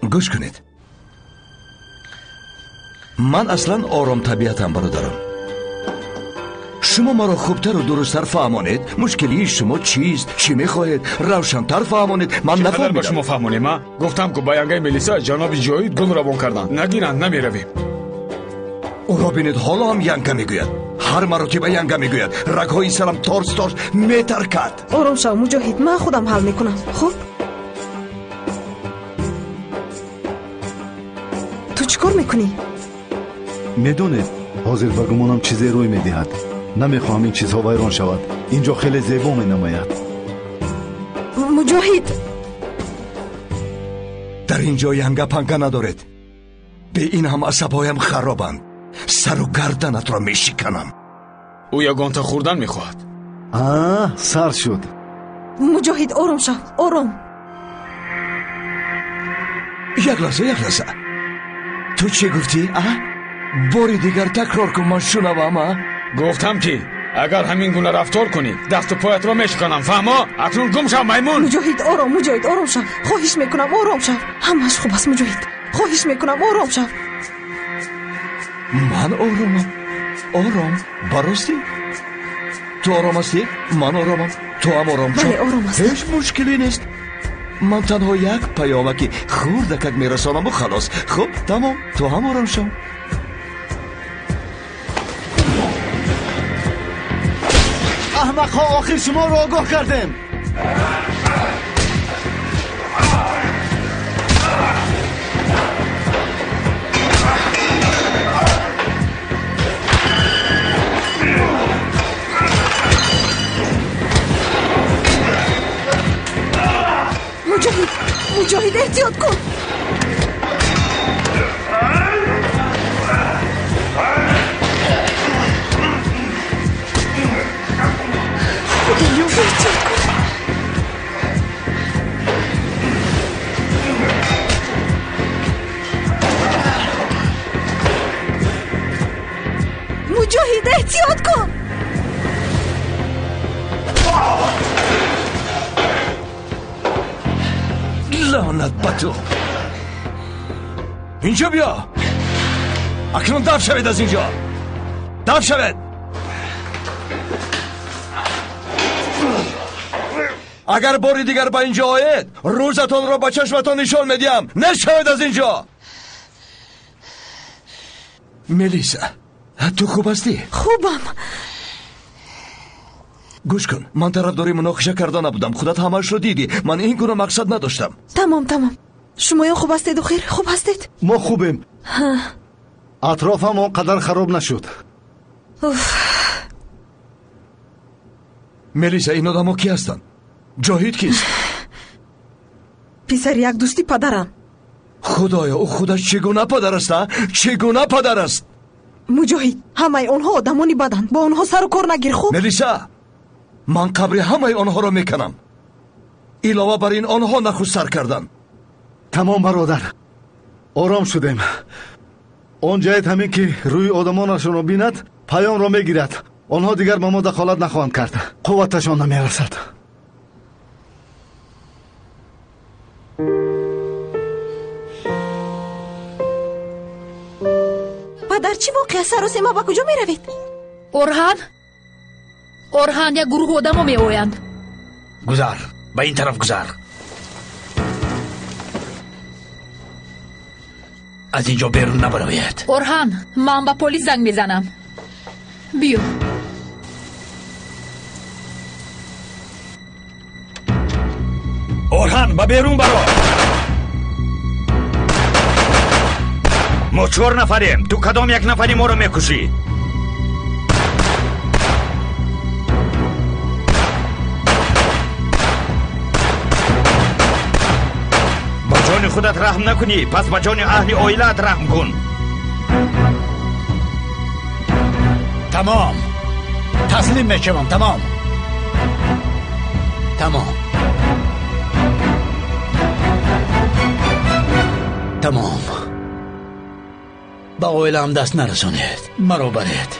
Гӯш кунед. Ман аслан ором табиатам, бародарам. Шумо маро хубтару дурусттар фаҳмонед. Мушкилии шумо чист? Чӣ мехоҳед? Равшантар фаҳмонед. Ман нафаҳмидам. Ба шумо фаҳмонем, а? Гуфтам ку ба янгаи Мелиса ҷаноби Ҷоҳид гул равон карданд. Нагиранд, намеравем. Ӯро бинед, ҳоло ҳам янга мегӯяд. Ҳар маротиба янга мегӯяд. Рагҳои сарам торс торс метаркад. Ором шав, Муҷоҳид, ман худам ҳал мекунам. Хуб? Ту чӣ кор мекунӣ? Медонед, ҳозир ба гумонам чизе рӯй медиҳад. Намехоҳам ин чизҳо вайрон шавад. Инҷо хеле зебо менамояд. Муҷоҳид! Дар ин ҷо янга панга надоред. Бе ин ҳам асабҳоям харобанд. Сару гарданатро мешиканам. Ӯ ягонта хӯрдан мехоҳад. А, сар шуд. Муҷоҳид, ором шав, ором. Як лаҳза, як лаҳза. Ту чӣ гуфтӣ, а? Бори дигар такрор кун, ман шунавам, а? Гуфтам ки агар ҳамин гуна рафтор кунӣ, дасту поятро мешиканам, фаҳмо? Акнун гум шав, маймун! Муҷоҳид, ором, Муҷоҳид, ором шав. Хоҳиш мекунам, ором шав. Ҳамааш хуб аст, Муҷоҳид. Хоҳиш мекунам, ором шав. Ман оромам. Ором. Баростӣ? Ту ором ҳастӣ? Ман оромам. Ту ҳам ором шав. Бале, ором ҳастам. Ҳеҷ мушкиле нест. Ман танҳо як паёмаки хурдакак мерасонаму халос. Хуб, тамом. Ту ҳам ором шав. Аҳмақҳо, охир шуморо огоҳ кардем. Муҷоҳид, Муҷоҳид, эҳтиёт кун. Худоё, эҳтиёт кун. Муҷоҳид, эҳтиёт кун. Лаънат ба ту! Инҷо биё! Акнун дафт шавед аз инҷо! Дафт шавед! Агар бори дигар ба инҷо оед, рӯзатонро ба чашматон нишон медиҳам. Нешавед аз инҷо! Мелиса, ту хуб ҳастӣ? Хубам. Гӯш кун, ман тарафдори муноқиша карда набудам. Худат ҳамаашро дидӣ. Ман ин гуна мақсад надоштам. Тамом, тамом. Шумоён хуб ҳастед, охир? Хуб ҳастед? Мо хубем. Атрофам он қадар хароб нашуд. Мелиса, ин одамо кӣ ҳастанд? Ҷоҳид кист? Писари як дӯсти падарам. Худоё, ӯ худаш чӣ гуна падар аст, а? Чӣ гуна падар аст? Муҷоҳид, ҳамаи онҳо одамони баданд. Бо онҳо сару кор нагир, хуб? Мелиса, ман қабри ҳамаи онҳоро меканам. Илова бар ин онҳо нахуст сар карданд. Тамом, бародар, ором шудем. Он ҷаҳат ҳамин ки рӯи одамонашонро бинад, паёмро мегирад. Онҳо дигар ба мо дахолат нахоҳанд кард. Қувваташон намерасад. Падар, чӣ воқеа? Саросема ба куҷо меравед? Орҳан, Орҳан, як гурӯҳ одамо меоянд. Гузар, ба ин тараф гузар. Аз ин ҷо берун набароед. Орҳан, ман ба полис занг мезанам. Биё. Орҳан, ба берун баро. Мо 4 нафарем. Ту кадом як нафари моро мекушӣ? Ба ҷони худат раҳм накунӣ, пас ба ҷони аҳли оилаат раҳм кун. Тамом, таслим мешавам. Тамом, тамом, тамом. Ба оилаам даст нарасонед, маро баред.